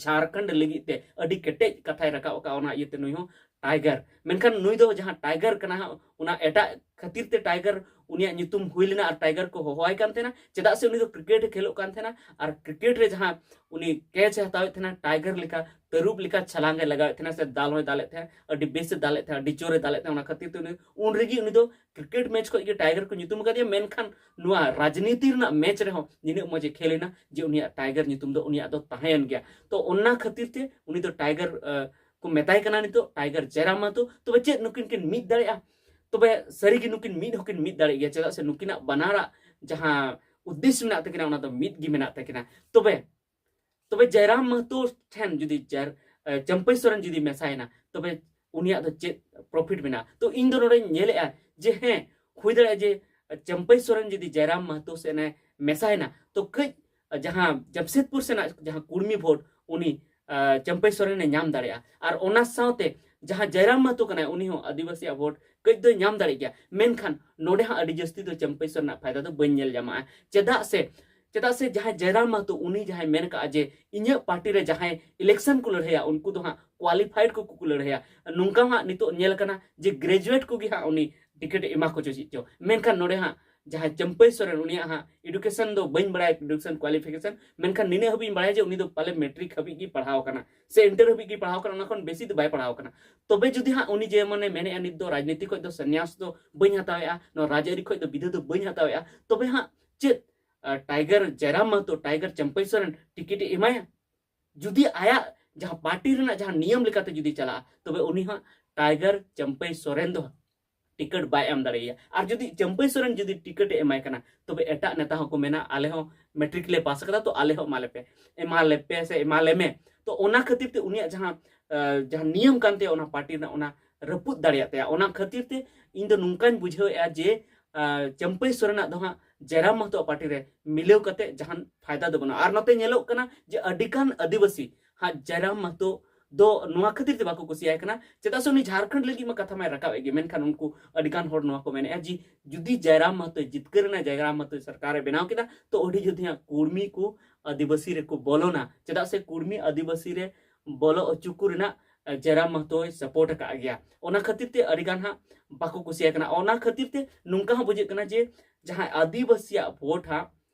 ᱡᱷᱟᱲᱠᱷᱚᱸᱰ ᱞᱟᱹᱜᱤᱫ ᱛᱮ ᱟᱹᱰᱤ ᱠᱮᱴᱮᱡ ᱠᱟᱛᱷᱟᱭ ᱨᱟᱠᱟᱵ ᱟᱠᱟᱫᱼᱟ, ᱚᱱᱟ ᱤᱭᱟᱹᱛᱮ ᱱᱩᱭ ᱦᱚᱸ ᱴᱟᱭᱜᱟᱨ᱾ ᱢᱮᱱᱠᱷᱟᱱ ᱱᱩᱭ ᱫᱚ ᱡᱟᱦᱟᱸ ᱴᱟᱭᱜᱟᱨ ᱠᱟᱱᱟ ᱦᱟᱸᱜ, ᱚᱱᱟ ᱮᱴᱟᱜ ᱠᱷᱟᱹᱛᱤᱨ ᱛᱮ ᱴᱟᱭᱜᱟᱨ ᱩᱱᱤᱭᱟᱜ ᱧᱩᱛᱩᱢ ᱦᱩᱭ ᱞᱮᱱᱟ ᱟᱨ ᱴᱟᱭᱜᱟᱨ ᱠᱚ ᱦᱚᱦᱚᱣᱟᱭ ᱠᱟᱱ ᱛᱟᱦᱮᱱᱟ, ᱪᱮᱫᱟᱜ ᱥᱮ ᱩᱱᱤ ᱫᱚ ᱠᱨᱤᱠᱮᱴ ᱮ ᱠᱷᱮᱞᱳᱜ ᱠᱟᱱ ᱛᱟᱦᱮᱱᱟ᱾ ᱟᱨ ᱠᱨᱤᱠᱮᱴ ᱨᱮ ᱡᱟᱦᱟᱸ ᱩᱱᱤ ᱠᱮᱪ ᱮ ᱦᱟᱛᱟᱣᱮᱫ ᱛᱟᱦᱮᱱᱟ, ᱴᱟᱭᱜᱟᱨ ᱞᱮᱠᱟ, ᱛᱟᱹᱨᱩᱵ ᱞᱮᱠᱟ ᱪᱷᱟᱞᱟᱝ ᱮ ᱞᱟᱜᱟᱣᱮᱫ ᱛᱟᱦᱮᱱᱟ, ᱥᱮ ᱫᱟᱞ ᱦᱚᱸᱭ ᱫᱟᱞᱮᱫ ᱛᱟᱦᱮᱸᱫ, ᱟᱹᱰᱤ ᱵᱮᱥ ᱮ ᱫᱟᱞᱮᱫ ᱛᱟᱦᱮᱸᱫ, ᱟᱹᱰᱤ ᱡᱳᱨ ᱮ ᱫᱟᱞᱮᱫ ᱛᱟᱦᱮᱸᱫ᱾ ᱚᱱᱟ ᱠᱷᱟᱹᱛᱤᱨ ᱛᱮ ᱩᱱᱤ ᱩᱱ ᱨᱮᱜᱮ ᱩᱱᱤ ᱫᱚ ᱠᱨᱤᱠᱮᱴ ᱢᱮᱪ ᱠᱷᱚᱱ ᱜᱮ ᱴᱟᱭᱜᱟᱨ ᱠᱚ ᱧᱩᱛᱩᱢ ᱟᱠᱟᱫᱮᱭᱟ᱾ ᱢᱮᱱᱠᱷᱟᱱ ᱱᱚᱣᱟ ᱨᱟᱡᱽᱱᱤᱛᱤ ᱨᱮᱱᱟᱜ ᱢᱮᱪ ᱨᱮᱦᱚᱸ ᱱᱤᱱᱟᱹᱜ ᱢᱚᱡᱽ ᱮ ᱠᱷᱮᱞ ᱮᱱᱟ ᱡᱮ ᱩᱱᱤᱭᱟᱜ ᱴᱟᱭᱜᱟᱨ ᱧᱩᱛᱩᱢ ᱫᱚ ᱩᱱᱤᱭᱟᱜ ᱫᱚ ᱛᱟᱦᱮᱸᱭᱮᱱ ᱜᱮᱭᱟ᱾ ᱛᱚ ᱚᱱᱟ ᱠᱷᱟᱹᱛᱤᱨ ᱛᱮ ᱩᱱᱤ ᱫᱚ ᱴᱟᱭᱜᱟᱨ, ᱟᱸ, ᱠᱚ ᱢᱮᱛᱟᱭ ᱠᱟᱱᱟ ᱱᱤᱛᱚᱜ ᱴᱟᱭᱜᱟᱨ ᱡᱟᱭᱨᱟᱢ ᱢᱟᱦᱟᱛᱚ᱾ ᱛᱚᱵᱮ ᱪᱮᱫ ᱱᱩᱠᱤᱱ ᱠᱤᱱ ᱢᱤᱫ ᱫᱟᱲᱮᱭᱟᱜᱼᱟ? ᱛᱚᱵᱮ ᱥᱟᱹᱨᱤᱜᱮ ᱱᱩᱠᱤᱱ ᱢᱤᱫ ᱦᱚᱸᱠᱤᱱ ᱢᱤᱫ ᱫᱟᱲᱮᱭᱟᱜ ᱜᱮᱭᱟ, ᱪᱮᱫᱟᱜ ᱥᱮ ᱱᱩᱠᱤᱱᱟᱜ ᱵᱟᱱᱟᱨᱟᱜ ᱡᱟᱦᱟᱸ ᱩᱫᱽᱫᱮᱥᱥᱚ ᱢᱮᱱᱟᱜ ᱛᱟᱹᱠᱤᱱᱟ, ᱚᱱᱟ ᱫᱚ ᱢᱤᱫ ᱜᱮ ᱢᱮᱱᱟᱜ ᱛᱟᱹᱠᱤᱱᱟ᱾ ᱛᱚᱵᱮ, ᱛᱚᱵᱮ ᱡᱟᱭᱨᱟᱢ ᱢᱟᱦᱟᱛᱚ ᱴᱷᱮᱱ ᱡᱩᱫᱤ ᱡᱟᱨ-, ᱮ, ᱪᱟᱹᱢᱯᱟᱹᱭ ᱥᱚᱨᱮᱱ ᱡᱩᱫᱤ ᱢᱮᱥᱟᱭᱮᱱᱟ, ᱛᱚᱵᱮ ᱩᱱᱤᱭᱟᱜ ᱫᱚ ᱪᱮᱫ ᱯᱨᱚᱯᱷᱤᱴ ᱢᱮᱱᱟᱜᱼᱟ? ᱛᱚ ᱤᱧ ᱫᱚ ᱱᱚᱰᱮᱧ ᱧᱮᱞᱮᱜᱼᱟ ᱡᱮ ᱦᱮᱸ, ᱦᱩᱭ ᱫᱟᱲᱮᱭᱟᱜᱼᱟ ᱡᱮ ᱪᱟᱹᱢᱯᱟᱹᱭ ᱥᱚᱨᱮᱱ ᱡᱩᱫᱤ ᱡᱟᱭᱨᱟᱢ ᱢᱟᱦᱟᱛᱚ ᱥᱮᱱᱮ ᱢᱮᱥᱟᱭᱮᱱᱟ, ᱛᱚ ᱠᱟᱹᱡ ᱡᱟᱦᱟᱸ ᱡᱟᱢᱥᱮᱫᱽᱯᱩᱨ ᱥᱮᱱᱟᱜ ᱡᱟᱦᱟᱸ ᱠᱩᱲᱢᱤ ᱵᱷᱳᱴ, ᱩᱱᱤ, ᱟ, ᱪᱟᱹᱢᱯᱟᱹᱭ ᱥᱚᱨᱮᱱᱮ ᱧᱟᱢ ᱫᱟᱲᱮᱭᱟᱜᱼᱟ᱾ ᱟᱨ ᱚᱱᱟ ᱥᱟᱶᱛᱮ ᱡᱟᱦᱟᱸ ᱡᱟᱭᱨᱟᱢ ᱢᱟᱦᱟᱛᱚ ᱠᱟᱱᱟᱭ, ᱩᱱᱤ ᱦᱚᱸ ᱟᱹᱫᱤᱵᱟᱹᱥᱤᱭᱟᱜ ᱵᱷᱳᱴ ᱠᱟᱹᱡ ᱫᱚᱭ ᱧᱟᱢ ᱫᱟᱲᱮᱭᱟᱜ ᱜᱮᱭᱟ᱾ ᱢᱮᱱᱠᱷᱟᱱ ᱱᱚᱰᱮ ᱦᱟᱸᱜ ᱟᱹᱰᱤ ᱡᱟᱹᱥᱛᱤ ᱫᱚ ᱪᱟᱹᱢᱯᱟᱹᱭ ᱥᱚᱨᱮᱱᱟᱜ ᱯᱷᱟᱭᱫᱟ ᱫᱚ ᱵᱟᱹᱧ ᱧᱮᱞ ᱧᱟᱢᱟ᱾ ᱪᱮᱫᱟᱜ ᱥᱮ, ᱪᱮᱫᱟᱜ ᱥᱮ ᱡᱟᱦᱟᱸᱭ ᱡᱟᱭᱨᱟᱢ ᱢᱟᱦᱟᱛᱚ, ᱩᱱᱤ ᱡᱟᱦᱟᱸᱭ ᱢᱮᱱ ᱠᱟᱜᱼᱟ ᱡᱮ ᱤᱧᱟᱹᱜ ᱯᱟᱨᱴᱤ ᱨᱮ ᱡᱟᱦᱟᱸᱭ ᱤᱞᱮᱠᱥᱚᱱ ᱠᱚ ᱞᱟᱹᱲᱦᱟᱹᱭᱟ, ᱩᱱᱠᱩ ᱫᱚ ᱦᱟᱸᱜ ᱠᱳᱣᱟᱞᱤᱯᱷᱟᱭᱤᱰ ᱠᱚ, ᱠᱚ ᱞᱟᱹᱲᱦᱟᱹᱭᱟ, ᱱᱚᱝᱠᱟ ᱦᱟᱸᱜ ᱱᱤᱛᱚᱜ ᱧᱮᱞ ᱠᱟᱱᱟ ᱡᱮ ᱜᱨᱮᱡᱩᱭᱮᱴ ᱠᱚᱜᱮ ᱦᱟᱸᱜ ᱩᱱᱤ ᱴᱤᱠᱤᱴ ᱮ ᱮᱢᱟ ᱠᱚ ᱪᱚ ᱪᱮᱫ ᱪᱚ᱾ ᱢᱮᱱᱠᱷᱟᱱ ᱱᱚᱰᱮ ᱦᱟᱸᱜ ᱡᱟᱦᱟᱸᱭ ᱪᱟᱹᱢᱯᱟᱹᱭ ᱥᱚᱨᱮᱱ, ᱩᱱᱤᱭᱟᱜ ᱦᱟᱸᱜ education ᱫᱚ ᱵᱟᱹᱧ ᱵᱟᱲᱟᱭᱟ, education qualification, ᱢᱮᱱᱠᱷᱟᱱ ᱱᱤᱱᱟᱹᱜ ᱦᱟᱹᱵᱤᱡ ᱤᱧ ᱵᱟᱲᱟᱭᱟ ᱡᱮ ᱩᱱᱤ ᱫᱚ ᱯᱟᱞᱮ ᱢᱮᱴᱨᱤᱠ ᱦᱟᱹᱵᱤᱡ ᱜᱮ ᱯᱟᱲᱦᱟᱣ ᱟᱠᱟᱱᱟ ᱥᱮ ᱤᱱᱴᱟᱨ ᱦᱟᱹᱵᱤᱡ ᱜᱮ ᱯᱟᱲᱦᱟᱣ ᱟᱠᱟᱱᱟ, ᱚᱱᱟ ᱠᱷᱚᱱ ᱵᱮᱥᱤ ᱫᱚ ᱵᱟᱭ ᱯᱟᱲᱦᱟᱣ ᱟᱠᱟᱱᱟ᱾ ᱛᱚᱵᱮ ᱡᱩᱫᱤ ᱦᱟᱸᱜ ᱩᱱᱤ ᱡᱮ ᱢᱟᱱᱮ ᱢᱮᱱᱮᱫᱼᱟ, "ᱱᱤᱛ ᱫᱚ ᱨᱟᱡᱽᱱᱤᱛᱤ ᱠᱷᱚᱡ ᱫᱚ ᱥᱚᱱᱱᱭᱟᱥ ᱫᱚ ᱵᱟᱹᱧ ᱦᱟᱛᱟᱣᱮᱫᱼᱟ, ᱱᱚᱣᱟ ᱨᱟᱡᱽᱟᱹᱨᱤ ᱠᱷᱚᱡ ᱫᱚ ᱵᱤᱫᱟᱹ ᱫᱚ ᱵᱟᱹᱧ ᱦᱟᱛᱟᱣᱮᱫᱼᱟ", ᱛᱚᱵᱮ ᱦᱟᱸᱜ ᱪᱮᱫ, ᱟᱸ, ᱴᱟᱭᱜᱟᱨ ᱡᱟᱭᱨᱟᱢ ᱢᱟᱦᱟᱛᱚ, ᱴᱟᱭᱜᱟᱨ ᱪᱟᱹᱢᱯᱟᱹᱭ ᱥᱚᱨᱮᱱ ᱴᱤᱠᱤᱴ ᱮ ᱮᱢᱟᱭᱟ? ᱡᱩᱫᱤ ᱟᱭᱟᱜ ᱡᱟᱦᱟᱸ ᱯᱟᱨᱴᱤ ᱨᱮᱱᱟᱜ ᱡᱟᱦᱟᱸ ᱱᱤᱭᱚᱢ ᱞᱮᱠᱟᱛᱮ ᱡᱩᱫᱤ ᱪᱟᱞᱟᱜᱼᱟ, ᱛᱚᱵᱮ ᱩᱱᱤ ᱦᱟᱸᱜ ᱴᱟᱭᱜᱟᱨ ᱪᱟᱹᱢᱯᱟᱹᱭ ᱥᱚᱨᱮᱱ ᱫᱚ ᱴᱤᱠᱤᱴ ᱵᱟᱭ ᱮᱢ ᱫᱟᱲᱮᱭᱟᱭᱟ᱾ ᱟᱨ ᱡᱩᱫᱤ ᱪᱟᱹᱢᱯᱟᱹᱭ ᱥᱚᱨᱮᱱ ᱡᱩᱫᱤ ᱴᱤᱠᱤᱴ ᱮ ᱮᱢᱟᱭ ᱠᱟᱱᱟ, ᱛᱚᱵᱮ ᱮᱴᱟᱜ ᱱᱮᱛᱟ ᱦᱚᱸᱠᱚ ᱢᱮᱱᱟ, "ᱟᱞᱮ ᱦᱚᱸ ᱢᱮᱴᱨᱤᱠ ᱞᱮ ᱯᱟᱥ ᱟᱠᱟᱫᱟ, ᱛᱚ ᱟᱞᱮ ᱦᱚᱸ ᱮᱢᱟ ᱞᱮᱯᱮ ᱥᱮ ᱮᱢᱟ ᱞᱮᱢᱮ᱾" ᱛᱚ ᱚᱱᱟ ᱠᱷᱟᱹᱛᱤᱨ ᱛᱮ ᱩᱱᱤᱭᱟᱜ ᱡᱟᱦᱟᱸ, ᱟᱸ, ᱡᱟᱦᱟᱸ ᱱᱤᱭᱚᱢ ᱠᱟᱱ ᱛᱟᱭᱟ ᱚᱱᱟ ᱯᱟᱨᱴᱤ ᱨᱮᱱᱟᱜ, ᱚᱱᱟ ᱨᱟᱹᱯᱩᱫ ᱫᱟᱲᱮᱭᱟᱜ ᱛᱟᱭᱟ᱾ ᱚᱱᱟ ᱠᱷᱟᱹᱛᱤᱨ ᱛᱮ ᱤᱧ ᱫᱚ ᱱᱚᱝᱠᱟᱧ ᱵᱩᱡᱷᱟᱹᱣᱮᱫᱼᱟ ᱡᱮ, ᱟᱸ, ᱪᱟᱹᱢᱯᱟᱹᱭ ᱥᱚᱨᱮᱱᱟᱜ ᱫᱚ ᱦᱟᱸᱜ ᱡᱟᱭᱨᱟᱢ ᱢᱟᱦᱟᱛᱚ ᱯᱟᱨᱴᱤ ᱨᱮ ᱢᱤᱞᱟᱹᱣ ᱠᱟᱛᱮ ᱡᱟᱦᱟᱱ ᱯᱷᱟᱭᱫᱟ ᱫᱚ ᱵᱟᱹᱱᱩᱜᱼᱟ᱾ ᱟᱨ ᱱᱚᱛᱮ ᱧᱮᱞᱚᱜ ᱠᱟᱱᱟ ᱡᱮ ᱟᱹᱰᱤᱜᱟᱱ ᱟᱹᱫᱤᱵᱟᱹᱥᱤ ᱦᱟᱸᱜ ᱡᱟᱭᱨᱟᱢ ᱢᱟᱦᱟᱛᱚ ᱫᱚ ᱱᱚᱣᱟ ᱠᱷᱟᱹᱛᱤᱨ ᱛᱮ ᱵᱟᱠᱚ ᱠᱩᱥᱤᱭᱟᱭ ᱠᱟᱱᱟ, ᱪᱮᱫᱟᱜ ᱥᱮ ᱩᱱᱤ ᱡᱷᱟᱲᱠᱷᱚᱸᱰ ᱞᱟᱹᱜᱤᱫ ᱢᱟ ᱠᱟᱛᱷᱟ ᱢᱟᱭ ᱨᱟᱠᱟᱵ ᱮᱫ ᱜᱮ, ᱢᱮᱱᱠᱷᱟᱱ ᱩᱱᱠᱩ ᱟᱹᱰᱤᱜᱟᱱ ᱦᱚᱲ ᱱᱚᱣᱟ ᱠᱚ ᱢᱮᱱᱮᱫᱼᱟ ᱡᱮ ᱡᱩᱫᱤ ᱡᱟᱭᱨᱟᱢ ᱢᱟᱦᱟᱛᱚᱭ ᱡᱤᱛᱠᱟᱹᱨ ᱮᱱᱟ, ᱡᱟᱭᱨᱟᱢ ᱢᱟᱦᱟᱛᱚᱭ ᱥᱚᱨᱠᱟᱨ ᱮ ᱵᱮᱱᱟᱣ ᱠᱮᱫᱟ, ᱛᱚ ᱟᱹᱰᱤ ᱡᱩᱫᱤ ᱦᱟᱸᱜ ᱠᱩᱲᱢᱤ ᱠᱚ ᱟᱹᱫᱤᱵᱟᱹᱥᱤ ᱨᱮᱠᱚ ᱵᱚᱞᱚᱱᱟ, ᱪᱮᱫᱟᱜ ᱥᱮ ᱠᱩᱲᱢᱤ ᱟᱹᱫᱤᱵᱟᱹᱥᱤ ᱨᱮ ᱵᱚᱞᱚ ᱦᱚᱪᱚ ᱠᱚ ᱨᱮᱱᱟᱜ, ᱟᱸ, ᱡᱟᱭᱨᱟᱢ ᱢᱟᱦᱟᱛᱚᱭ ᱥᱟᱯᱳᱨᱴ ᱟᱠᱟᱫ ᱜᱮᱭᱟ᱾ ᱚᱱᱟ ᱠᱷᱟᱹᱛᱤᱨ ᱛᱮ ᱟᱹᱰᱤᱜᱟᱱ ᱦᱟᱸᱜ ᱵᱟᱠᱚ ᱠᱩᱥᱤᱭᱟᱜ ᱠᱟᱱᱟ᱾ ᱚᱱᱟ ᱠᱷᱟᱹᱛᱤᱨ ᱛᱮ ᱱᱚᱝᱠᱟ ᱦᱚᱸ ᱵᱩᱡᱷᱟᱹᱜ ᱠᱟᱱᱟ ᱡᱮ ᱡᱟᱦᱟᱸᱭ ᱟᱹᱫᱤᱵᱟᱹᱥᱤᱭᱟᱜ ᱵᱷᱳᱴ ᱦᱟᱸᱜ,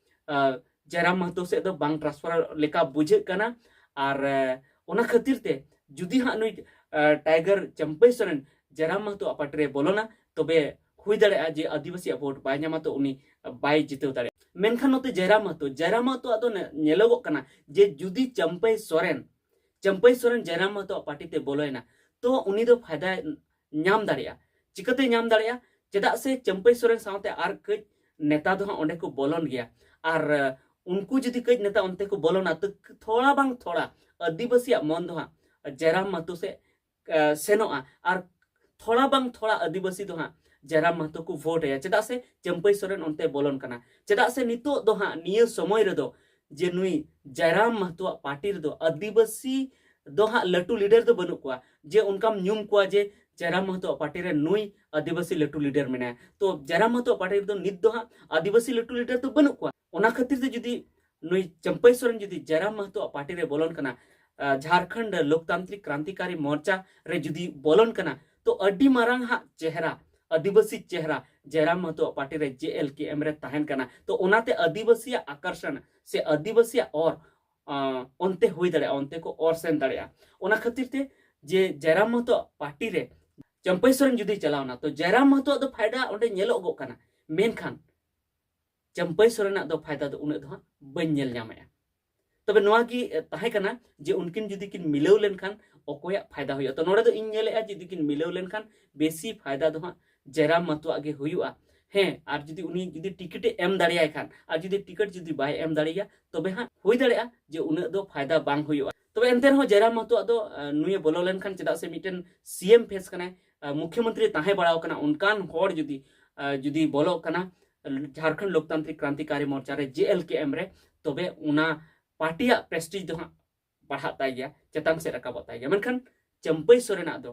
ᱟᱸ, ᱡᱟᱭᱨᱟᱢ ᱢᱟᱦᱟᱛᱚ ᱥᱮᱫ ᱫᱚ ᱵᱟᱝ ᱴᱨᱟᱱᱥᱯᱷᱟᱨ ᱞᱮᱠᱟ ᱵᱩᱡᱷᱟᱹᱜ ᱠᱟᱱᱟ᱾ ᱟᱨ, ᱟᱸ, ᱚᱱᱟ ᱠᱷᱟᱹᱛᱤᱨ ᱛᱮ ᱡᱩᱫᱤ ᱦᱟᱸᱜ ᱱᱩᱭ, ᱟᱸ, ᱴᱟᱭᱜᱟᱨ ᱪᱟᱹᱢᱯᱟᱹᱭ ᱥᱚᱨᱮᱱ ᱡᱟᱭᱨᱟᱢ ᱢᱟᱦᱟᱛᱚ ᱯᱟᱨᱴᱤ ᱨᱮ ᱵᱚᱞᱚᱱᱟ, ᱛᱚᱵᱮ ᱦᱩᱭ ᱫᱟᱲᱮᱭᱟᱜᱼᱟ ᱡᱮ ᱟᱹᱫᱤᱵᱟᱹᱥᱤᱭᱟᱜ ᱵᱷᱳᱴ ᱵᱟᱭ ᱧᱟᱢᱟ, ᱛᱚ ᱩᱱᱤ ᱵᱟᱭ ᱡᱤᱛᱟᱹᱣ ᱫᱟᱲᱮᱭᱟᱜᱼᱟ᱾ ᱢᱮᱱᱠᱷᱟᱱ ᱱᱚᱛᱮ ᱡᱟᱭᱨᱟᱢ ᱢᱟᱦᱟᱛᱚ, ᱡᱟᱭᱨᱟᱢ ᱢᱟᱦᱟᱛᱚ ᱟᱜ ᱫᱚ ᱱᱮ-, ᱧᱮᱞᱚᱜᱚᱜ ᱠᱟᱱᱟ ᱡᱮ ᱡᱩᱫᱤ ᱪᱟᱹᱢᱯᱟᱹᱭ ᱥᱚᱨᱮᱱ, ᱪᱟᱹᱢᱯᱟᱹᱭ ᱥᱚᱨᱮᱱ ᱡᱟᱭᱨᱟᱢ ᱢᱟᱦᱟᱛᱚ ᱯᱟᱨᱴᱤ ᱛᱮ ᱵᱚᱞᱚᱭᱮᱱᱟ, ᱛᱚ ᱩᱱᱤ ᱫᱚ ᱯᱷᱟᱭᱫᱟᱭ ᱧᱟᱢ ᱫᱟᱲᱮᱭᱟᱜᱼᱟ᱾ ᱪᱤᱠᱟᱹᱛᱮ ᱧᱟᱢ ᱫᱟᱲᱮᱭᱟᱜᱼᱟ? ᱪᱮᱫᱟᱜ ᱥᱮ ᱪᱟᱹᱢᱯᱟᱹᱭ ᱥᱚᱨᱮᱱ ᱥᱟᱶᱛᱮ ᱟᱨ ᱠᱟᱹᱡ ᱱᱮᱛᱟ ᱫᱚ ᱦᱟᱸᱜ ᱚᱸᱰᱮ ᱠᱚ ᱵᱚᱞᱚᱱ ᱜᱮᱭᱟ᱾ ᱟᱨ, ᱟᱸ, ᱩᱱᱠᱩ ᱡᱩᱫᱤ ᱠᱟᱹᱡ ᱱᱮᱛᱟ ᱚᱱᱛᱮ ᱠᱚ ᱵᱚᱞᱚᱱᱟ, ᱛᱚ ᱛᱷᱚᱲᱟ ᱵᱟᱝ ᱛᱷᱚᱲᱟ ᱟᱹᱫᱤᱵᱟᱹᱥᱤᱭᱟᱜ ᱢᱚᱱ ᱫᱚ ᱦᱟᱸᱜ ᱡᱟᱭᱨᱟᱢ ᱢᱟᱦᱟᱛᱚ ᱥᱮᱫ, ᱟᱸ, ᱥᱮᱱᱚᱜᱼᱟ᱾ ᱟᱨ ᱛᱷᱚᱲᱟ ᱵᱟᱝ ᱛᱷᱚᱲᱟ ᱟᱹᱫᱤᱵᱟᱹᱥᱤ ᱫᱚ ᱦᱟᱸᱜ ᱡᱟᱭᱨᱟᱢ ᱢᱟᱦᱟᱛᱚ ᱠᱚ ᱵᱷᱳᱴ ᱟᱭᱟ, ᱪᱮᱫᱟᱜ ᱥᱮ ᱪᱟᱹᱢᱯᱟᱹᱭ ᱥᱚᱨᱮᱱ ᱚᱱᱛᱮ ᱵᱚᱞᱚᱱ ᱠᱟᱱᱟ᱾ ᱪᱮᱫᱟᱜ ᱥᱮ ᱱᱤᱛᱚᱜ ᱫᱚ ᱦᱟᱸᱜ ᱱᱤᱭᱟᱹ ᱥᱚᱢᱚᱭ ᱨᱮᱫᱚ ᱡᱮ ᱱᱩᱭ ᱡᱟᱭᱨᱟᱢ ᱢᱟᱦᱟᱛᱚᱣᱟᱜ ᱯᱟᱨᱴᱤ ᱨᱮᱫᱚ ᱟᱹᱫᱤᱵᱟᱹᱥᱤ ᱫᱚ ᱦᱟᱸᱜ ᱞᱟᱹᱴᱩ ᱞᱤᱰᱟᱨ ᱫᱚ ᱵᱟᱹᱱᱩᱜ ᱠᱚᱣᱟ, ᱡᱮ ᱚᱱᱠᱟᱢ ᱧᱩᱢ ᱠᱚᱣᱟ ᱡᱮ ᱡᱟᱭᱨᱟᱢ ᱢᱟᱦᱟᱛᱚᱣᱟᱜ ᱯᱟᱨᱴᱤ ᱨᱮ ᱱᱩᱭ ᱟᱹᱫᱤᱵᱟᱹᱥᱤ ᱞᱟᱹᱴᱩ ᱞᱤᱰᱟᱨ ᱢᱮᱱᱟᱭᱟ᱾ ᱛᱚ ᱡᱟᱭᱨᱟᱢ ᱢᱟᱦᱟᱛᱚᱣᱟᱜ ᱯᱟᱨᱴᱤ ᱨᱮᱫᱚ ᱱᱤᱛ ᱫᱚ ᱦᱟᱸᱜ ᱟᱹᱫᱤᱵᱟᱹᱥᱤ ᱞᱟᱹᱴᱩ ᱞᱤᱰᱟᱨ ᱫᱚ ᱵᱟᱹᱱᱩᱜ ᱠᱚᱣᱟ᱾ ᱚᱱᱟ ᱠᱷᱟᱹᱛᱤᱨ ᱛᱮ ᱡᱩᱫᱤ ᱱᱩᱭ ᱪᱟᱹᱢᱯᱟᱹᱭ ᱥᱚᱨᱮᱱ ᱡᱩᱫᱤ ᱡᱟᱭᱨᱟᱢ ᱢᱟᱦᱟᱛᱚᱣᱟᱜ ᱯᱟᱨᱴᱤ ᱨᱮ ᱵᱚᱞᱚᱱ ᱠᱟᱱᱟ, ᱟᱸ, ᱡᱷᱟᱨᱠᱷᱚᱸᱰ ᱞᱳᱠᱛᱟᱱᱛᱨᱤᱠ ᱠᱨᱟᱱᱛᱤᱠᱟᱨᱤ ᱢᱳᱨᱪᱟ ᱨᱮ ᱡᱩᱫᱤ ᱵᱚᱞᱚᱱ ᱠᱟᱱᱟ, ᱛᱚ ᱟᱹᱰᱤ ᱢᱟᱨᱟᱝ ᱦᱟᱸᱜ ᱪᱮᱦᱨᱟ, ᱟᱹᱫᱤᱵᱟᱹᱥᱤ ᱪᱮᱦᱨᱟ ᱡᱟᱭᱨᱟᱢ ᱢᱟᱦᱟᱛᱚᱣᱟᱜ ᱯᱟᱨᱴᱤ ᱨᱮ ᱡᱮ ᱮᱞ ᱠᱮ ᱮᱢ ᱨᱮ ᱛᱟᱦᱮᱱ ᱠᱟᱱᱟ, ᱛᱚ ᱚᱱᱟᱛᱮ ᱟᱹᱫᱤᱵᱟᱹᱥᱤᱭᱟᱜ ᱟᱠᱚᱨᱥᱚᱱ ᱥᱮ ᱟᱹᱫᱤᱵᱟᱹᱥᱤᱭᱟᱜ ᱚᱨ, ᱟᱸ, ᱚᱱᱛᱮ ᱦᱩᱭ ᱫᱟᱲᱮᱭᱟᱜᱼᱟ, ᱚᱱᱛᱮ ᱠᱚ ᱚᱨ ᱥᱮᱱ ᱫᱟᱲᱮᱭᱟᱜᱼᱟ᱾ ᱚᱱᱟ ᱠᱷᱟᱹᱛᱤᱨ ᱛᱮ ᱡᱮ ᱡᱟᱭᱨᱟᱢ ᱢᱟᱦᱟᱛᱚᱣᱟᱜ ᱯᱟᱨᱴᱤ ᱨᱮ ᱪᱟᱹᱢᱯᱟᱹᱭ ᱥᱚᱨᱮᱱ ᱡᱩᱫᱤ ᱪᱟᱞᱟᱣᱱᱟ, ᱛᱚ ᱡᱟᱭᱨᱟᱢ ᱢᱟᱦᱟᱛᱚᱣᱟᱜ ᱫᱚ ᱯᱷᱟᱭᱫᱟ ᱚᱸᱰᱮ ᱧᱮᱞᱚᱜᱚᱜ ᱠᱟᱱᱟ, ᱢᱮᱱᱠᱷᱟᱱ ᱪᱟᱹᱢᱯᱟᱹᱭ ᱥᱚᱨᱮᱱᱟᱜ ᱫᱚ ᱯᱷᱟᱭᱫᱟ ᱫᱚ ᱩᱱᱟᱹᱜ ᱫᱚ ᱦᱟᱸᱜ ᱵᱟᱹᱧ ᱧᱮᱞ ᱧᱟᱢᱮᱜᱼᱟ᱾ ᱛᱚᱵᱮ ᱱᱚᱣᱟ ᱜᱮ, ᱮ, ᱛᱟᱦᱮᱸ ᱠᱟᱱᱟ ᱡᱮ ᱩᱱᱠᱤᱱ ᱡᱩᱫᱤ ᱠᱤᱱ ᱢᱤᱞᱟᱹᱣ ᱞᱮᱱᱠᱷᱟᱱ ᱚᱠᱚᱭᱟᱜ ᱯᱷᱟᱭᱫᱟ ᱦᱩᱭᱩᱜᱼᱟ᱾ ᱛᱚ ᱱᱚᱰᱮ ᱫᱚ ᱤᱧ ᱧᱮᱞᱮᱜᱼᱟ ᱡᱩᱫᱤ ᱠᱤᱱ ᱢᱤᱞᱟᱹᱣ ᱞᱮᱱᱠᱷᱟᱱ ᱵᱮᱥᱤ ᱯᱷᱟᱭᱫᱟ ᱫᱚ ᱦᱟᱸᱜ ᱡᱟᱭᱨᱟᱢ ᱢᱟᱦᱟᱛᱚᱣᱟᱜ ᱜᱮ ᱦᱩᱭᱩᱜᱼᱟ᱾ ᱦᱮᱸ, ᱟᱨ ᱡᱩᱫᱤ ᱩᱱᱤ ᱡᱩᱫᱤ ᱴᱤᱠᱤᱴ ᱮ ᱮᱢ ᱫᱟᱲᱮᱭᱟᱭ ᱠᱷᱟᱱ, ᱟᱨ ᱡᱩᱫᱤ ᱴᱤᱠᱤᱴ ᱡᱩᱫᱤ ᱵᱟᱭ ᱮᱢ ᱫᱟᱲᱮᱭᱟᱭᱟ, ᱛᱚᱵᱮ ᱦᱟᱸᱜ ᱦᱩᱭ ᱫᱟᱲᱮᱭᱟᱜᱼᱟ ᱡᱮ ᱩᱱᱟᱹᱜ ᱫᱚ ᱯᱷᱟᱭᱫᱟ ᱵᱟᱝ ᱦᱩᱭᱩᱜᱼᱟ᱾ ᱛᱚᱵᱮ ᱮᱱᱛᱮ ᱨᱮᱦᱚᱸ ᱡᱟᱭᱨᱟᱢ ᱢᱟᱦᱟᱛᱚᱣᱟᱜ ᱫᱚ, ᱟᱸ, ᱱᱩᱭᱮ ᱵᱚᱞᱚ ᱞᱮᱱᱠᱷᱟᱱ, ᱪᱮᱫᱟᱜ ᱥᱮ ᱢᱤᱫᱴᱮᱱ ᱥᱤ ᱮᱢ ᱯᱷᱮᱥ ᱠᱟᱱᱟᱭ, ᱟᱸ, ᱢᱩᱠᱷᱭᱚᱢᱚᱱᱛᱨᱤ ᱛᱟᱦᱮᱸ ᱵᱟᱲᱟᱣ ᱠᱟᱱᱟ, ᱚᱱᱠᱟᱱ ᱦᱚᱲ ᱡᱩᱫᱤ, ᱟᱸ, ᱡᱩᱫᱤ ᱵᱚᱞᱚᱜ ᱠᱟᱱᱟ ᱡᱷᱟᱲᱠᱷᱚᱸᱰ ᱞᱳᱠᱛᱟᱱᱛᱨᱤᱠ ᱠᱨᱟᱱᱛᱤᱠᱟᱨᱤ ᱢᱳᱨᱪᱟ ᱨᱮ, ᱡᱮ ᱮᱞ ᱠᱮ ᱮᱢ ᱨᱮ, ᱛᱚᱵᱮ ᱚᱱᱟ ᱯᱟᱨᱴᱤᱭᱟᱜ ᱯᱨᱮᱥᱴᱤᱡᱽ ᱫᱚ ᱦᱟᱸᱜ ᱵᱟᱲᱦᱟᱜ ᱛᱟᱭ ᱜᱮᱭᱟ, ᱪᱮᱛᱟᱱ ᱥᱮᱫ ᱨᱟᱠᱟᱵᱚᱜ ᱛᱟᱭ ᱜᱮᱭᱟ᱾ ᱢᱮᱱᱠᱷᱟᱱ ᱪᱟᱹᱢᱯᱟᱹᱭ ᱥᱚᱨᱮᱱᱟᱜ ᱫᱚ,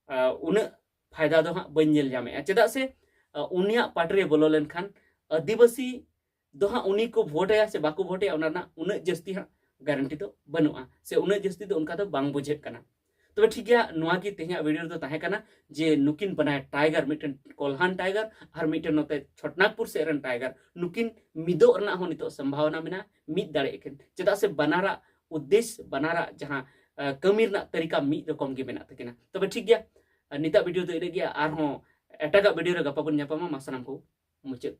ᱟᱸ, ᱩᱱᱟᱹᱜ ᱯᱷᱟᱭᱫᱟ ᱫᱚ ᱦᱟᱸᱜ ᱵᱟᱹᱧ ᱧᱮᱞ ᱧᱟᱢᱮᱜᱼᱟ᱾ ᱪᱮᱫᱟᱜ ᱥᱮ, ᱟᱸ, ᱩᱱᱤᱭᱟᱜ ᱯᱟᱨᱴᱤ ᱨᱮ ᱵᱚᱞᱚ ᱞᱮᱱᱠᱷᱟᱱ ᱟᱹᱫᱤᱵᱟᱹᱥᱤ ᱫᱚ ᱦᱟᱸᱜ ᱩᱱᱤ ᱠᱚ ᱵᱷᱳᱴ ᱟᱭᱟ ᱥᱮ ᱵᱟᱠᱚ ᱵᱷᱳᱴ ᱟᱭᱟ, ᱚᱱᱟ ᱨᱮᱱᱟᱜ ᱩᱱᱟᱹᱜ ᱡᱟᱹᱥᱛᱤ ᱦᱟᱸᱜ ᱜᱟᱨᱮᱱᱴᱤ ᱫᱚ ᱵᱟᱹᱱᱩᱜᱼᱟ, ᱥᱮ ᱩᱱᱟᱹᱜ ᱡᱟᱹᱥᱛᱤ ᱫᱚ ᱚᱱᱠᱟ ᱫᱚ ᱵᱟᱝ ᱵᱩᱡᱷᱟᱹᱜ ᱠᱟᱱᱟ᱾ ᱛᱚᱵᱮ ᱴᱷᱤᱠ ᱜᱮᱭᱟ, ᱱᱚᱣᱟ ᱜᱮ ᱛᱮᱦᱮᱧᱟᱜ ᱵᱷᱤᱰᱤᱭᱳ ᱨᱮᱫᱚ ᱛᱟᱦᱮᱸ ᱠᱟᱱᱟ ᱡᱮ ᱱᱩᱠᱤᱱ ᱵᱟᱱᱟᱨ ᱴᱟᱭᱜᱟᱨ, ᱢᱤᱫᱴᱮᱱ ᱠᱚᱞᱦᱟᱱ ᱴᱟᱭᱜᱟᱨ ᱟᱨ ᱢᱤᱫᱴᱮᱱ ᱱᱚᱛᱮ ᱪᱷᱚᱴᱱᱟᱜᱽᱯᱩᱨ ᱥᱮᱫ ᱨᱮᱱ ᱴᱟᱭᱜᱟᱨ, ᱱᱩᱠᱤᱱ ᱢᱤᱫᱚᱜ ᱨᱮᱱᱟᱜ ᱦᱚᱸ ᱱᱤᱛᱚᱜ ᱥᱚᱢᱵᱷᱟᱵᱚᱱᱟ ᱢᱮᱱᱟᱜᱼᱟ, ᱢᱤᱫ ᱫᱟᱲᱮᱭᱟᱜ ᱠᱤᱱ, ᱪᱮᱫᱟᱜ ᱥᱮ ᱵᱟᱱᱟᱨᱟᱜ ᱩᱫᱽᱫᱮᱥ, ᱵᱟᱱᱟᱨᱟᱜ ᱡᱟᱦᱟᱸ, ᱟᱸ, ᱠᱟᱹᱢᱤ ᱨᱮᱱᱟᱜ ᱛᱟᱹᱨᱤᱠᱟ ᱢᱤᱫ ᱨᱚᱠᱚᱢ ᱜᱮ ᱢᱮᱱᱟᱜ ᱛᱟᱹᱠᱤᱱᱟ᱾ ᱛᱚᱵᱮ ᱴᱷᱤᱠ ᱜᱮᱭᱟ, ᱱᱤᱛᱟᱜ ᱵᱷᱤᱰᱤᱭᱳ ᱫᱚ ᱤᱱᱟᱹᱜ ᱜᱮᱭᱟ, ᱟᱨᱦᱚᱸ ᱮᱴᱟᱜᱟᱜ ᱵᱷᱤᱰᱤᱭᱳ ᱨᱮ ᱜᱟᱯᱟ ᱵᱚᱱ ᱧᱟᱯᱟᱢᱟ᱾ ᱢᱟ ᱥᱟᱱᱟᱢ ᱠᱚ ᱢᱩᱪᱟᱹᱫ᱾